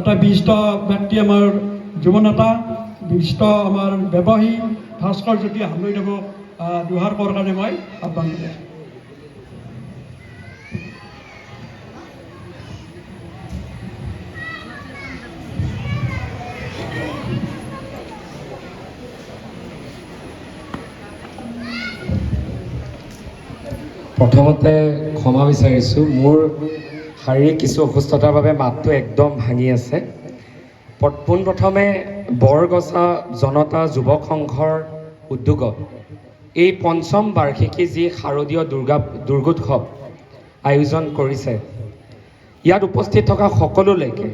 এটা বিশিষ্ট ব্যক্তি, আমাৰ যুৱ নেতা, বিশিষ্ট আমাৰ ব্যৱসায়ী ভাস্কৰ জ্যোতি হালৈদেৱক দুহাৰ কৰাৰ কাৰণে মই আহ্বান জনাইছোঁ। প্ৰথমতে ক্ষমা বিচাৰিছোঁ, মোৰ শাৰীৰিক কিছু অসুস্থতাৰ বাবে মাতটো একদম ভাঙি আছে। পোনপ্ৰথমে বৰগছা জনতা যুৱক সংঘৰ উদ্যোগত এই পঞ্চম বাৰ্ষিকী যি শাৰদীয় দুৰ্গোৎসৱ আয়োজন কৰিছে, ইয়াত উপস্থিত থকা সকলোলৈকে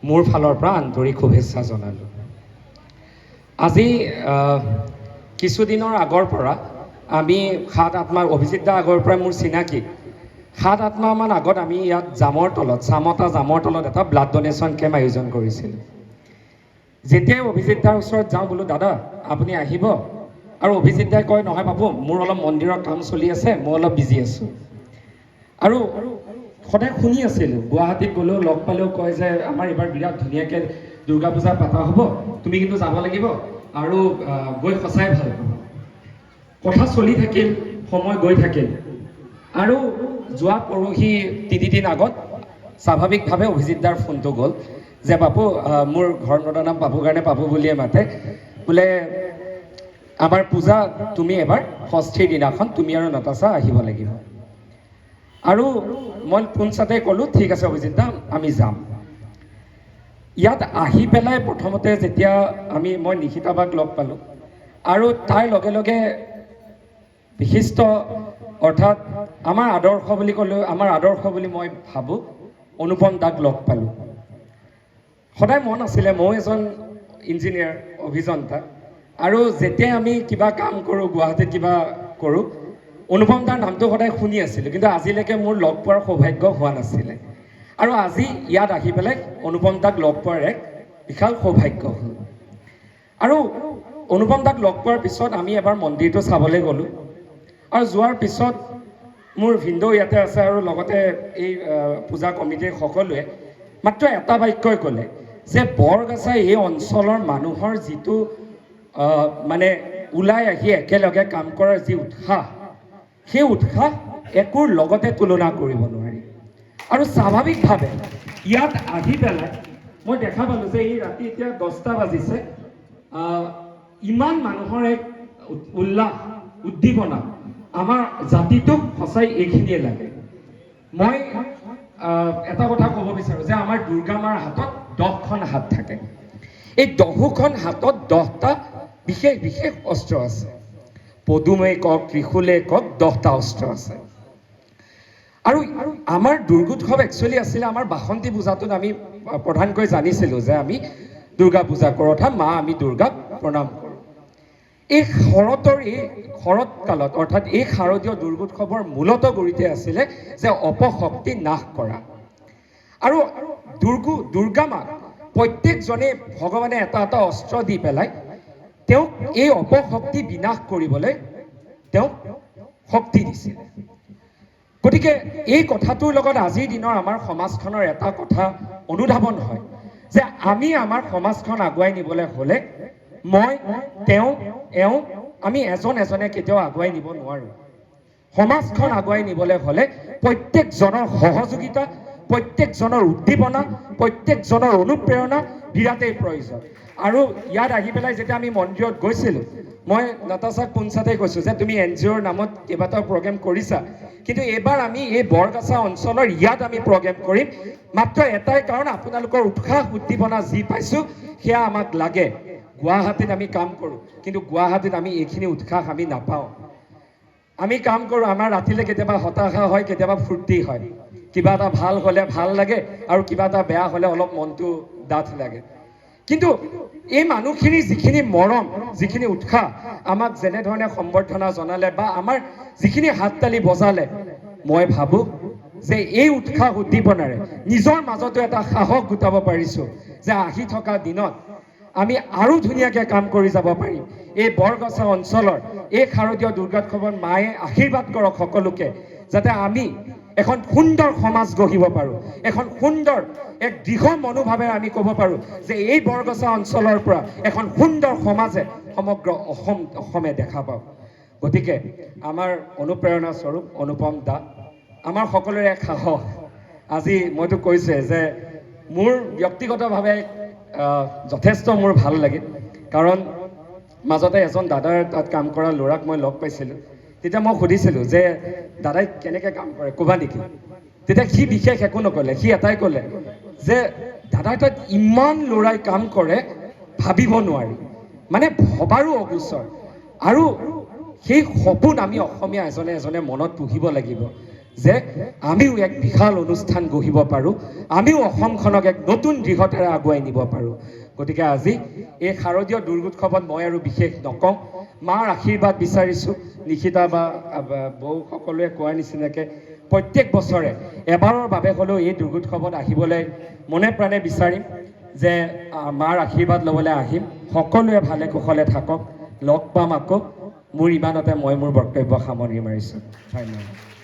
মোৰ ফালৰ পৰা আন্তৰিক শুভেচ্ছা জনালোঁ। আজি কিছুদিনৰ আগৰ পৰা আমি 7-8 মাহ, অভিজিত দা আগৰ পৰাই মোৰ চিনাকি, 7-8 মাহমান আগত আমি ইয়াত জামৰ তলত, চামতা জামৰ তলত এটা ব্লাড ডনেশ্যন কেম্প আয়োজন কৰিছিলোঁ। যেতিয়াই অভিজিত দাৰ ওচৰত যাওঁ, বোলো দাদা আপুনি আহিব, আৰু অভিজিত দাই কয় নহয় বাবু মোৰ অলপ মন্দিৰৰ কাম চলি আছে, মই অলপ বিজি আছোঁ। আৰু সদায় শুনি আছিলোঁ, গুৱাহাটীত গ'লেও লগ পালেও কয় যে আমাৰ এইবাৰ বিৰাট ধুনীয়াকৈ দুৰ্গা পূজা পাতা হ'ব, তুমি কিন্তু যাব লাগিব আৰু গৈ সঁচাই ভাল পাবা। কথা চলি থাকিল, সময় গৈ থাকিল, আৰু যোৱা পৰহি তিনিদিন আগত স্বাভাৱিকভাৱে অভিজিত দাৰ ফোনটো গ'ল যে বাপু, মোৰ ঘৰত মতাৰ নাম বাপুৰ কাৰণে বাপু বুলিয়ে মাতে, বোলে আমাৰ পূজা তুমি এবাৰ ষষ্ঠীৰ দিনাখন তুমি আৰু নতাশা আহিব লাগিব। আৰু মই পোনচাতে ক'লোঁ ঠিক আছে অভিজিত দা আমি যাম। ইয়াত আহি পেলাই প্ৰথমতে যেতিয়া মই নিশিতা বাক লগ পালোঁ, আৰু তাৰ লগে লগে বিশিষ্ট অৰ্থাৎ আমাৰ আদৰ্শ বুলি ক'লেও আমাৰ আদৰ্শ বুলি মই ভাবোঁ অনুপম দাক লগ পালোঁ। সদায় মন আছিলে, ময়ো এজন ইঞ্জিনিয়াৰ অভিযন্তা, আৰু যেতিয়াই আমি কিবা কাম কৰোঁ, গুৱাহাটীত কিবা কৰোঁ, অনুপম দাৰ নামটো সদায় শুনি আছিলোঁ, কিন্তু আজিলৈকে মোৰ লগ পোৱাৰ সৌভাগ্য হোৱা নাছিলে। আৰু আজি ইয়াত আহি পেলাই অনুপম দাক লগ পোৱাৰ এক বিশাল সৌভাগ্য হ'ল। আৰু অনুপম দাক লগ পোৱাৰ পিছত আমি এবাৰ মন্দিৰটো চাবলৈ গ'লোঁ, আৰু যোৱাৰ পিছত মোৰ ভিনদেউ ইয়াতে আছে আৰু লগতে এই পূজা কমিটিৰ সকলোৱে মাত্ৰ এটা বাক্যই ক'লে যে বৰগাছা এই অঞ্চলৰ মানুহৰ যিটো ওলাই আহি একেলগে কাম কৰাৰ যি উৎসাহ, সেই উৎসাহ একোৰ লগতে তুলনা কৰিব নোৱাৰি। আৰু স্বাভাৱিকভাৱে ইয়াত আহি পেলাই মই দেখা পালোঁ যে এই ৰাতি এতিয়া 10টা বাজিছে, ইমান মানুহৰ এক উল্লাস উদ্দীপনা, আমাৰ জাতিটোক সঁচাই এইখিনিয়ে লাগে। মই এটা কথা ক'ব বিচাৰোঁ যে আমাৰ দুৰ্গা মাৰ হাতত 10খন হাত থাকে। এই 10খন হাতত 10টা বিশেষ বিশেষ অস্ত্ৰ আছে। পদুমে কওক, ত্ৰিশূলে কওক, 10টা অস্ত্ৰ আছে। আৰু আমাৰ দুৰ্গোৎসৱ একচুৱেলি আছিলে আমাৰ বাসন্তী পূজাটোত আমি প্ৰধানকৈ জানিছিলোঁ যে আমি দুৰ্গা পূজা কৰোঁ, অৰ্থাৎ মা আমি দুৰ্গাক প্ৰণাম কৰোঁ। এই শৰতৰ, এই শৰৎ কালত অৰ্থাৎ এই শাৰদীয় দুৰ্গোৎসৱৰ মূলত গুৰিতে আছিলে যে অপশক্তি নাশ কৰা। আৰু দুৰ্গা মাক প্ৰত্যেকজনে ভগৱানে এটা এটা অস্ত্ৰ দি পেলাই তেওঁক এই অপশক্তি বিনাশ কৰিবলৈ তেওঁক শক্তি দিছিল। গতিকে এই কথাটোৰ লগত আজিৰ দিনৰ আমাৰ সমাজখনৰ এটা কথা অনুধাৱন হয় যে আমি আমাৰ সমাজখন আগুৱাই নিবলৈ হ'লে মই, তেওঁ, এওঁ, আমি এজন এজনে কেতিয়াও আগুৱাই নিব নোৱাৰোঁ। সমাজখন আগুৱাই নিবলৈ হ'লে প্ৰত্যেকজনৰ সহযোগিতা, প্ৰত্যেকজনৰ উদ্দীপনা, প্ৰত্যেকজনৰ অনুপ্ৰেৰণা বিৰাটেই প্ৰয়োজন। আৰু ইয়াত আহি পেলাই যেতিয়া আমি মন্দিৰত গৈছিলোঁ, মই নতাশাক পোনচাতে কৈছোঁ যে তুমি এন জি অ'ৰ নামত কেইবাটাও প্ৰগ্ৰেম কৰিছা, কিন্তু এইবাৰ আমি এই বৰগাছা অঞ্চলৰ ইয়াত আমি প্ৰগ্ৰেম কৰিম। মাত্ৰ এটাই কাৰণ, আপোনালোকৰ উৎসাহ উদ্দীপনা যি পাইছোঁ সেয়া আমাক লাগে। গুৱাহাটীত আমি কাম কৰোঁ, কিন্তু গুৱাহাটীত আমি এইখিনি উৎসাহ আমি নাপাওঁ। আমি কাম কৰোঁ, আমাৰ ৰাতিলৈ কেতিয়াবা হতাশা হয়, কেতিয়াবা ফূৰ্তি হয়। কিবা এটা ভাল হ'লে ভাল লাগে আৰু কিবা এটা বেয়া হ'লে অলপ মনটো ডাঠ লাগে। কিন্তু এই মানুহখিনিৰ যিখিনি মৰম, যিখিনি উৎসাহ, আমাক যেনেধৰণে সম্বৰ্ধনা জনালে বা আমাৰ যিখিনি হাততালি বজালে, মই ভাবোঁ যে এই উৎসাহ উদ্দীপনাৰে নিজৰ মাজতো এটা সাহস গোটাব পাৰিছোঁ যে আহি থকা দিনত আমি আৰু ধুনীয়াকৈ কাম কৰি যাব পাৰিম। এই বৰগছা অঞ্চলৰ এই শাৰদীয় দুৰ্গোৎসৱত মায়ে আশীৰ্বাদ কৰক সকলোকে, যাতে আমি এখন সুন্দৰ সমাজ গঢ়িব পাৰোঁ, এখন সুন্দৰ এক দৃঢ় মনোভাৱেৰে আমি ক'ব পাৰোঁ যে এই বৰগছা অঞ্চলৰ পৰা এখন সুন্দৰ সমাজে সমগ্ৰ অসমে দেখা পাওঁ। গতিকে আমাৰ অনুপ্ৰেৰণা স্বৰূপ অনুপম দা আমাৰ সকলোৰে এক সাহস। আজি মইতো কৈছোৱে যে মোৰ ব্যক্তিগতভাৱে যথেষ্ট মোৰ ভাল লাগিল, কাৰণ মাজতে এজন দাদাৰ তাত কাম কৰা ল'ৰাক মই লগ পাইছিলোঁ। তেতিয়া মই সুধিছিলোঁ যে দাদাই কেনেকৈ কাম কৰে ক'বা নেকি? তেতিয়া সি বিশেষ একো নক'লে, সি এটাই ক'লে যে দাদাৰ তাত ইমান ল'ৰাই কাম কৰে ভাবিব নোৱাৰি, মানে ভবাৰো অগোচৰ। আৰু সেই সপোন আমি অসমীয়া এজনে এজনে মনত পুহিব লাগিব যে আমিও এক বিশাল অনুষ্ঠান গঢ়িব পাৰোঁ, আমিও অসমখনক এক নতুন দৃঢ়তাৰে আগুৱাই নিব পাৰোঁ। গতিকে আজি এই শাৰদীয় দুৰ্গোৎসৱত মই আৰু বিশেষ নকওঁ, মাৰ আশীৰ্বাদ বিচাৰিছোঁ। নিশিতা বা বৌ সকলোৱে কোৱাৰ নিচিনাকৈ প্ৰত্যেক বছৰে এবাৰৰ বাবে হ'লেও এই দুৰ্গোৎসৱত আহিবলৈ মনে প্ৰাণে বিচাৰিম যে মাৰ আশীৰ্বাদ ল'বলৈ আহিম। সকলোৱে ভালে কুশলে থাকক, লগ পাম আকৌ। মোৰ ইমানতে মই মোৰ বক্তব্য সামৰণি মাৰিছোঁ। ধন্যবাদ।